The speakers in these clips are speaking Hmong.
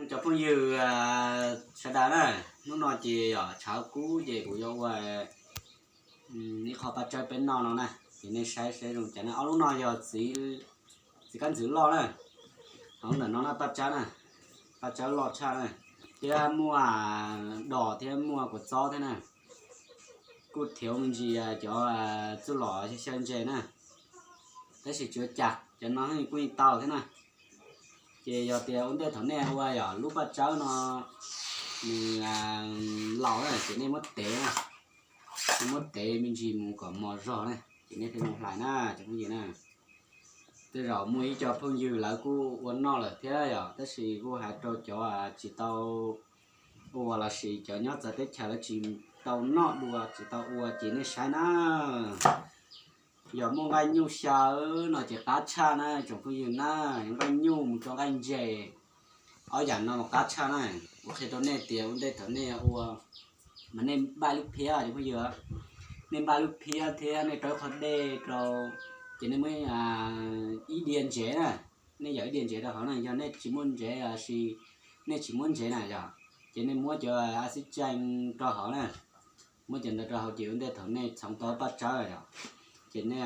Cov phooj ywg sawv daws na, hnub no ces yog tshav kub ces kuv yuav ua ib qho paj tsawb peb noj no na, ces nej saib saib zoo cas na. Ob lub no yog txiv kab ntxwv loj na, hauv ntawm no na paj tsawb na, paj tsawb loj tshaj na, thiab muaj dos thiab muaj kua txob thiab na, kuj thiav me ntsis cov txuj lom xyaw ntses na, tab sis tsis ua cas, cov no kuj yeej tau thiab na. Ces yog tias ua ntej thaum nej ua yog lub paj tsawb no nws laus na ces nej muab tev na, nej muab tev me ntsis mus kom mos zog na, ces nej thiaj li hlais na cov phooj ywg na. Tej zaum muaj ib co phooj ywg lawv kuj ua noj lawm thiab yom, tab sis kuj hais rau cov tsis tau ua lossis cov nyob txawv teb chaws lawv tsis tau noj dua tsis tau ua ces nej saib na. Yog muaj nqaij nyuj xyaw no ces qab tshaj na tsoom phooj ywg na, nqaij nyuj mus rau nqaij ntses, ob yam no mas qab tshaj na. Kuv qhia rau nej tias ua ntej thaum nej ua mas nej npaj lub phiab cov phooj ywg, nej npaj lub phiab thiab nej rau ib qho dej rau, ces nej muab ib diav ntsev na, nej yawm ib diav ntsev rau hauv na, yog nej tsis muaj ntsev lossis nej tsis muab ntsev na yog, ces nej muab cov a xib tsees rau hauv na, muab cov ntawd rau hauv ces ua ntej thaum nej txhoov tau paj tsawb yom, ces nej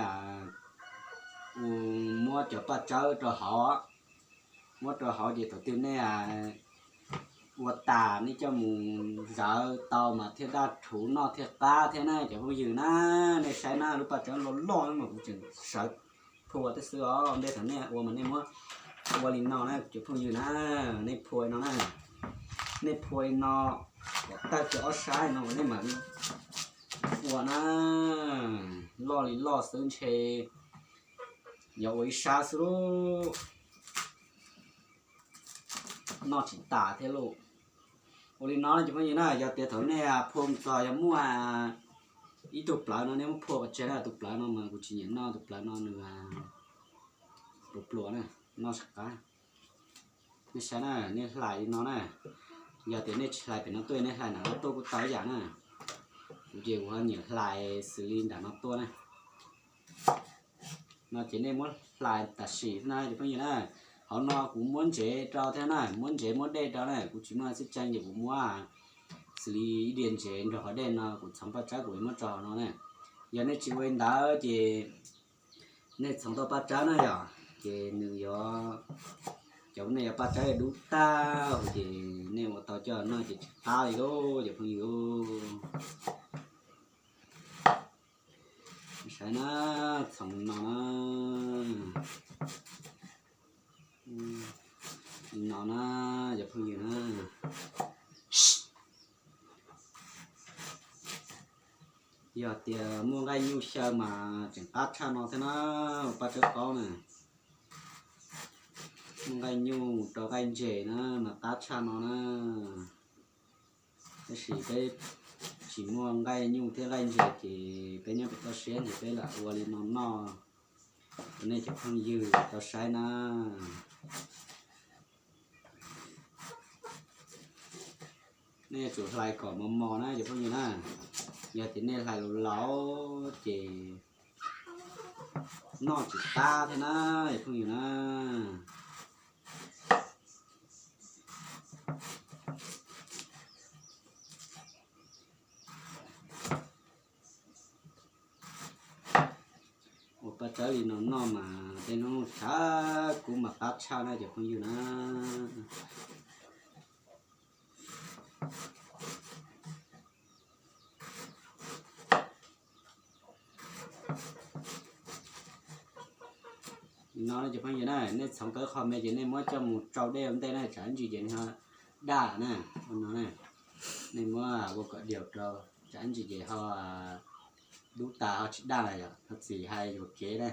muab cov paj tsawb rau hauv, muab rau hauv ces thaum twg nej ua tas nej coj mus zawv tau mas thiaj daj rhuv noj thiaj qab thiab na cov phooj ywg na. Nej saib na lub paj tsawb loj loj mas kuv tseem sawv phua tej xwb os, ua ntej thaum nej ua mas nej muab ua li no na cov phooj ywg na, nej phua li no na, nej phua li no kom tawg kiag ob sab li no kom nej mam li ua na, loj li loj xwb ntshe yog ua ib sab xwb lub noj tsis tas thiab lauj. Ua li no cov phooj ywg na, yog tias thaum nej phua mus txog yog muaj ib tug plawv no nej muab phua kom tseg na, tus plawv no mas kuv tsis nyiam noj, tus plawv no nws pluas pluas na, noj tsis qab. Nej saib na, nej hlais li no na, yog tias nej tsis hlais pem no tuaj nej hlais nram no tuaj kuj tau ib yam na, kuv ces kuv ho nyiam hlais xws li nram no tuaj na. No ces nej muab hlais tam sim na cov phooj ywg na, hauv no kuv muab ntsev rau thiab na, muab ntsev muab dej rau na, kuv tsis muaj xib tsees ces kuv muab xws li ib diav ntsev nrog qhov dej no kuv txhoov paj tsawb kuv muab rau hauv no na. Yog nej tsis ua li ntawd ces nej txhoov tau paj tsawb na yom, ces nws yuav, cov nej yuav paj tsawb yuav dub tag ces nej ua tau coj noj ces tsis qab li lauj cov phooj ywg. Saib na, txhoov no na, no na cov phooj ywg na. Yog tias muaj nqaij nyuj xyaw mas tseem qab tshaj no thiab na, paj tsawb qaub na. Muaj nqaij nyuj rau nqaij ntses na mas qab tshaj no na. Tab sis peb tsis muaj nqaij nyuj thiab nqaij ntses ces peb nyob pem toj siab ces peb lam ua li no noj rau nej cov phooj ywg tau saib na. Nej yuav tsum hlais kom mos mos na cov phooj ywg na. Yog tias nej hlais laus laus ces noj tsis qab thiab na cov phooj ywg na. Ua paj tsawb li no noj mas tej hnub tshav kub mas qab tshaj na cov phooj ywg na. Li no cov phooj ywg na, nej txhoov tau qho me ces nej muab coj mus tsau dej ua ntej na, tsam ib ntsis ces nws ho daj na. Ua no na, nej muab ua kom diaum rau, tsam ib ntsis ces ho dub tas ho tsis daj lawm yom, ho txim hais yuam kev na.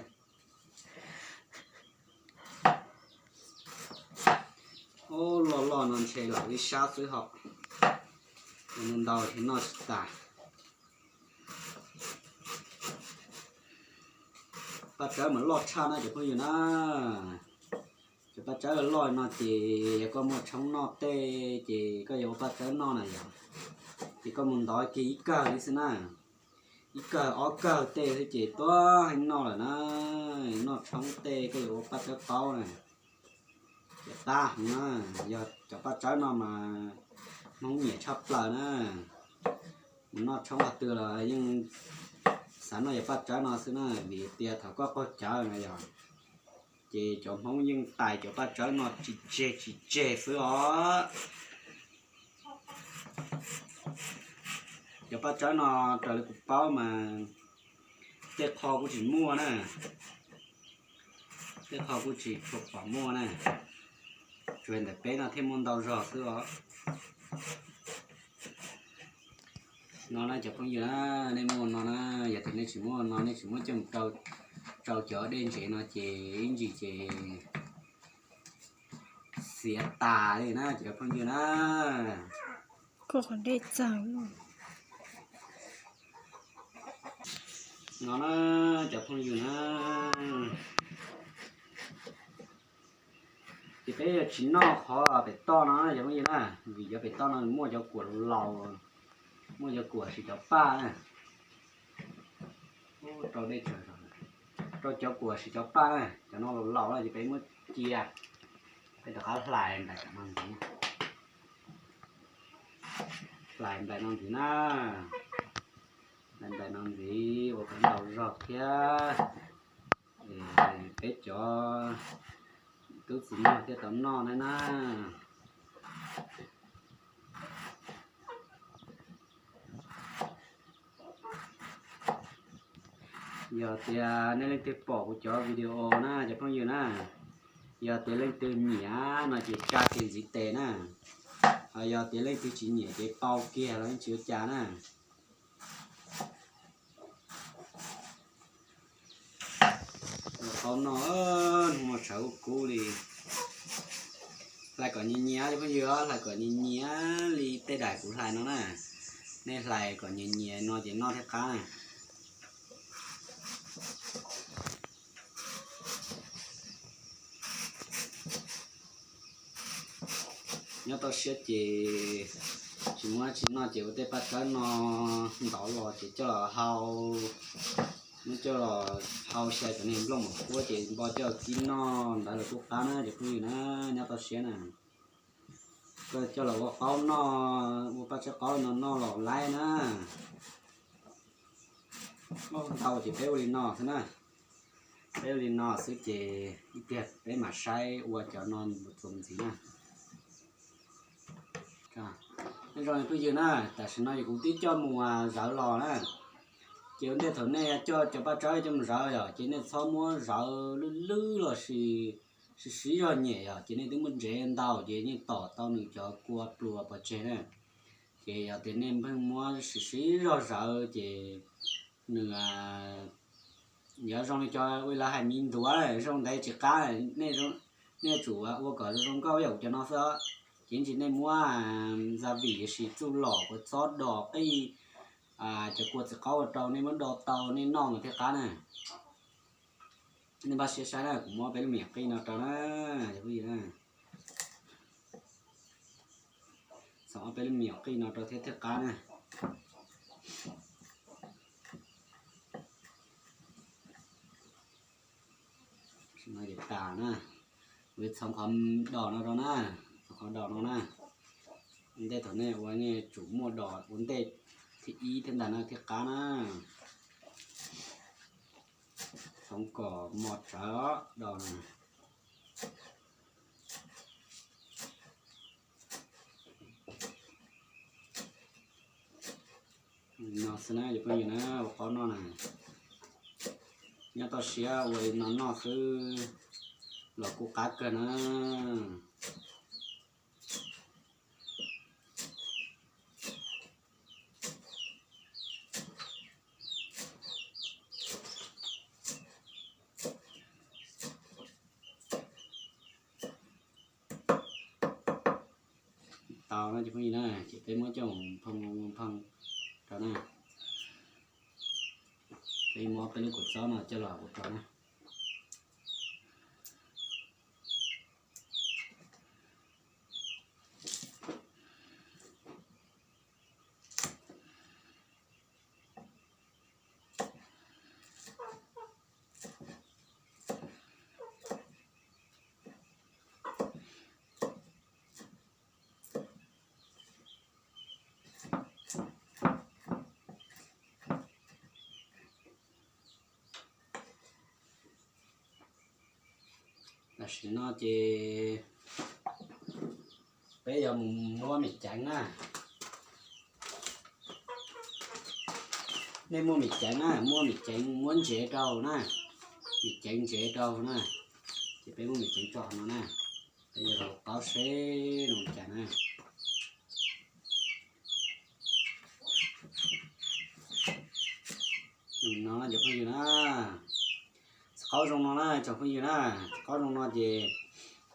Ub, loj loj no ntshe lam ib sab xwb hos, ntau ntau ces noj tsis tas. Paj tsawb mas loj tshaj na cov phooj ywg na. Cov paj tsawb loj no ces yog koj muaj tshoob noj tej ces koj yuav ua paj tsawb noj na yom, ces koj mus ntov kiag ib kawg li xwb na, ib kawg ob kawg tej xwb ces tuab heev noj lawm na. Noj tshoob tej koj yuav ua paj tsawb qaub na, ces qab heev na. Yog Cov paj tsawb no mas Hmoob nyiam tshaj plaws na. Mus noj tshoob qhov twg los yeej xav noj cov paj tsawb no xwb na, vim tias thaum koj qaug cawv na yog, ces cov Hmoob yeej tais cov paj tsawb no tsis tseg tsis tseg xwb os. Cov paj tsawb no raws li kuv paub mas tej qho kuj tsis muaj na, tej qho kuj tsis tshua pom muaj na, tsuas ntawm peb no thiaj muaj ntau zog xwb os. No na cov phooj ywg na, nej muaj no na, yog tias nej tsis muaj no, nej tsis muab coj rau cov dej ntsev no ces ib ntsis ces xiav tas li na cov phooj ywg na. No na cov phooj ywg na, ces peb yuav tsis noj qhov pem toj no cov phooj ywg na, vim cov pem toj no muaj cov kuam laus, muaj cov kuam siv cov paj na. Rau dej tsawv, rau cov kuam siv cov paj na, cov no laus laus na ces peb muab cia, peb rov qab hlais nplaim no ntxiv, hlais nplaim no ntxiv na, hlais nplaim no ntxiv ua kom ntau zog thiab, peb cov tub txiv neej thiaj tau noj na na. Yog tias nej leej twg pom kuv cov video na cov phooj ywg na, yog tias leej twg nyiam no ces tsa kiag ntxiv tes na, ho yog tias leej twg tsis nyiam ces pau kiag los yeej tsis ua cas na. Ua qaub noj, hnub no sawv kub kub li. Hlais kom nyias nyias cov phooj ywg, hlais kom nyias nyias li tej daim kuv hlais no na. Nej hlais kom nyias nyias no ces noj thiaj qab na. Nyob toj siab ces tsis muaj dab tsi noj ces ua tej paj tsawb no ntov los ces coj los hau, muab coj los hau xyaw cov niag nplooj mom kuab ces npo coj kib noj ntawd los kuj qab na cov phooj ywg na. Nyob toj siab na, koj coj los ua qaub noj, ua paj tsawb qaub no noj los laib na. Ntau ces peb ua li no xwb na, peb ua li no xwb ces ib pliag peb mam saib ua cov no txuas ntxiv na. Nyob zoo phooj ywg na, tam sim no ces kuv twb coj mus zawv los na. Ces ua ntej thaum nej coj cov paj tsawb coj mus zawv yom, ces nej txhob muab zawv lwj lwj los sis siv siv zog nyem yom, ces nej twb muaj ntsev ntau ces yeej tom tau nws cov kua pluas pov tseg na. Ces yog tias nej pheej muab siv siv zog zawv ces nws yuav zoo li cov ua lawv hais miv ntuav, zoo ntev tsis qab, nej tsum ua kom zoo nkauj ib yam kuv cov no xwb. Ces ntsis nej muab gia vị sis txuj lom kuv txhob dos qij, cov kua txiv qaub ua rau nej muab do tau nej noj mas thiaj qab na. Nej npaj siab saib na, kuv muab peb lub me nyuam qij no rau na, cov phooj ywg na. Txhob ob peb lub me nyuam qij no rau thiab thiaj qab na. No ces tas na, kuv txhoov qhov dos no rau na, txhoov qhov dos no na. Ua ntej thaum nej ua nej tsum muaj dos ua ntej thib ib thiab ntag na thiaj qab na. Txhoov kom mos tsawv dos na. No xwb na cov phooj ywg na, ua qaub noj na. Nyob toj siab ua li no noj xwb los kuj qab kawg na. Tau na cov phooj ywg na, ces peb muab coj mus phoo phoo rau na. Peb muab peb lub kua txob no coj los ua rau na. Tam sim no ces peb yuav mus muab mim ceev na. Nej muaj mim ceev na, muab mim ceev muab ntsev rau na, mim ceev ntsev rau na. Ces peb muab mim ceev tso no na, peb yuav los paub seb zoo li cas na. No cov phooj ywg na, txiv qaub zoo no na tsoom phooj ywg na, txiv qaub zoo no ces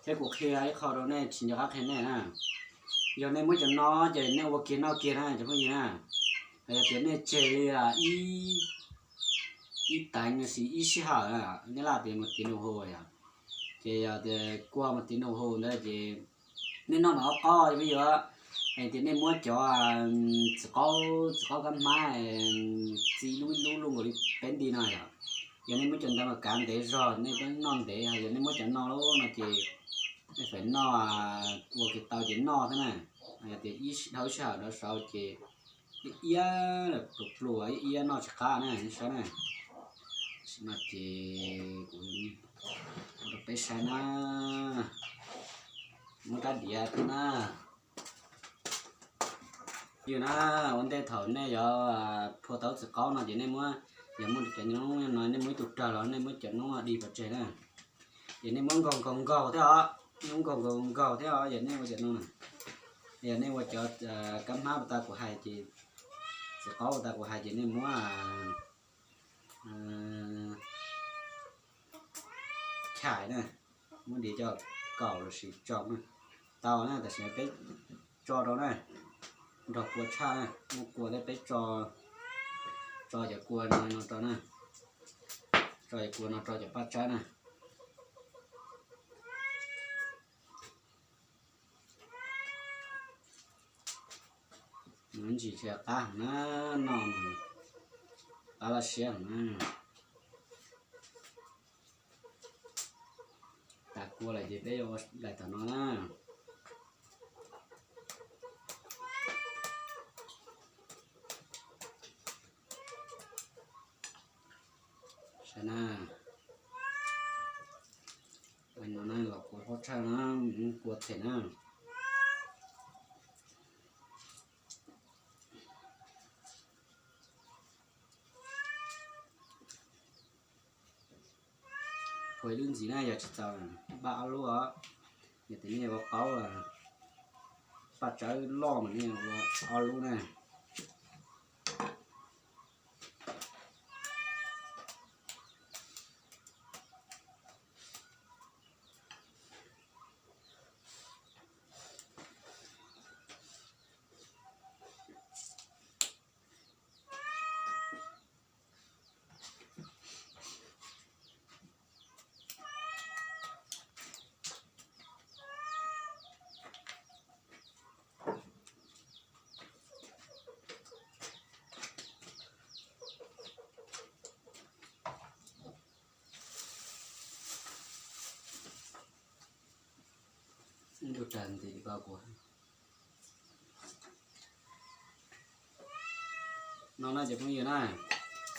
thiab kuv qhia ib qho rau nej tsis nco qab qhia nej na. Yog nej muab cov no ces nej ua kiag noj kiag na cov phooj ywg na. Yog tias nej tseg li ib, ib teev los sis ib sij hawm, nej laj tias mus tiv nau hu yom, ces yog tias kua mus tiv nau hu ntawd ces nej noj no ob qho cov phooj ywg, hais tias nej muab cov txiv qaub, txiv qaub kab hmab txi lub ib lub luaj nkaus li peb nti no yom. Yog nej muab cov ntawd mas kav ntev zog nej peb noj ntev, yog nej muab cov no lawm no ces nej feem noj ua kiag tau ces noj thiab na. Yog tias ib dhau ib sij hawm rov saud ces ib iab pluas pluas ib iab noj tsis qab na, nej saib na. Tam sim no ces kuv ua rau peb saib na, muab rab diav thiab na. Yog na, ua ntej thaum nej yuav phua tau txiv qaub no ces nej muab, yog muaj cov noob no nej muab ib tug rag los nej muab cov noob dig pov tseg na. Ces nej muab nkaug nkaug nkaug thiab os, muab nkaug nkaug nkaug thiab os, yog nej ua cov no na. Yog nej ua cov kab hmab uas tas kuv hais ces, txiv qaub uas tas kuv hais ces nej muab chais na, muab dig coj kaum los sis tsau na. Tau na, tam sim no peb tso rau na, nrog kua tshaj na, muab kua thiab peb tso, tso cov kua no no rau na, tso cov kua no rau cov paj tsawb na. Ntsis tsis qab heev na, noj mas qab laj siab heev na. Tas kua lawm ces peb yuav ua daim tom no na. Saib na, no na los kua hlob tshaj na, kua them na. Phua ib lub ntxiv na, yog tsis txaus npaj ob lub os. Yog tias nej ua qaub paj tsawb loj mas nej ua ob lub na. Ib tug rag ntxiv ko kuv no na cov phooj ywg na,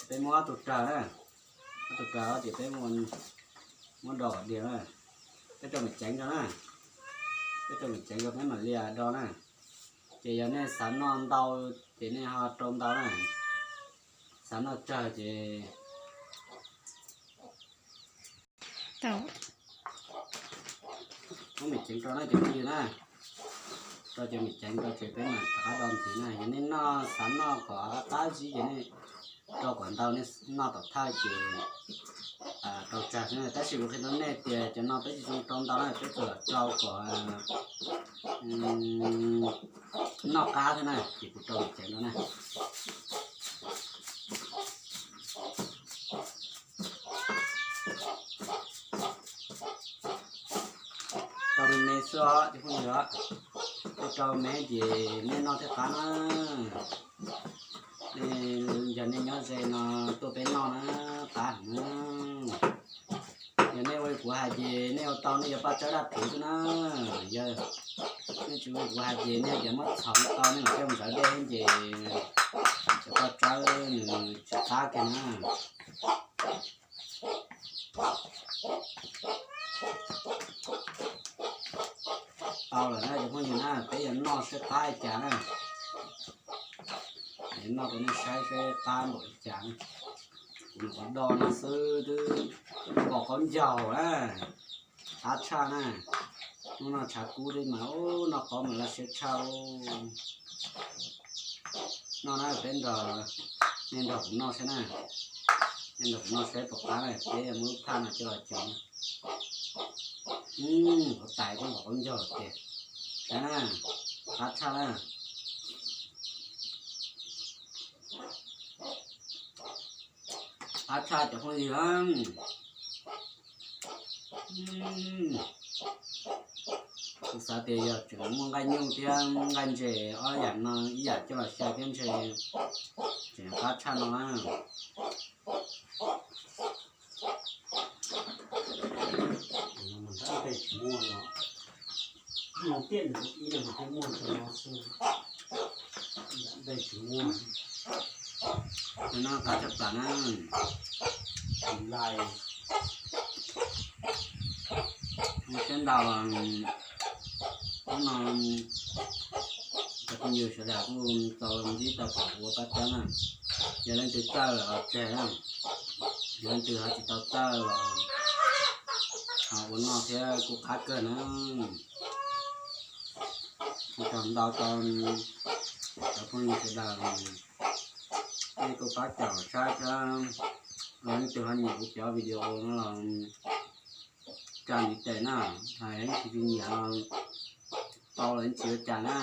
peb muab ob tug rag na, ob tug rag ces peb muab do kom diag na, peb rau mim ceev rau na, peb rau mim ceev rau peb mam li do na. Ces yog nej xav noj ntau ces nej ho rau ntau na, xav noj tsawg ces muab mim ceev rau na cov phooj ywg na, rau cov mim ceev rau ces peb mam rov qab do ntxiv na. Yog nej noj xav noj kom qab zib ces nej rau kom ntau, nej noj tom thawj ces rau tsawg xwb na. Tab sis kuv qhia rau nej tias cov no peb tsis zoo rau ntau na, peb tsuas rau kom noj qab xwb na, ces kuv rau mim ceev rau na. Rau me me xwb os cov phooj ywg, nej rau me ces nej noj thiaj qab na. Yog nej nyob ze no tuaj peb noj na, qab heev na. Yog nej ua li kuv hais ces nej ua tau nej yuav paj tsawb daj thuv xwb na. Yog nej tsis ua li kuv hais ces nej cov muab txhoov tau nej mam coj mus ntxawv dej xwb ces cov paj tsawb nws tsis qab kiag na. Tau lawm na cov phooj ywg na, peb yuav noj saib qab li cas na. Yuav noj rau nej saib saib qab npaum li cas na. Kuv nyuam qhuav do no xwb twb pom qaub ncaug na. Qab tshaj na. Hnub no tshav kub thiab mas ub, noj qab mas laj siab tshaj. Noj na, peb nrog, nej nrog kuv noj saib na. Nej nrog kuv noj saib puas qab na, peb yuav muab lub thaj no coj los cog. Huv tais koj pom qaub ncaug tiag. Saib na, qab tshaj na. Qab tshaj cov phooj ywg. Kuv xav tias yog tseem muaj nqaij nyuj thiab nqaij ntses ob yam no ib yam coj los xyaw thiab ntshe tseem qab tshaj no na. Ntej tsis muaj no, ib no thiaj muaj, ib no thiaj muaj, ib yam ntej tsis muaj. No qab tshaj plaws na. Lais, siab ntau. Hnub no cov phooj ywg sawv daws kuj tau ntsib tau pom ua pab teb na. Yog leej twg txawj los tseg na, yog leej twg ho tsis tau txawj los ho ua noj thiab kuj qab kawg na. Ua tsaug ntau rau cov phooj ywg sawv daws, nej kuj pab caum saib thiab. Leej twg ho nyiam kuv cov video no los tsa ntiv tes na, hais leej twg tsis nyiam los tau los yeej tsis ua cas na.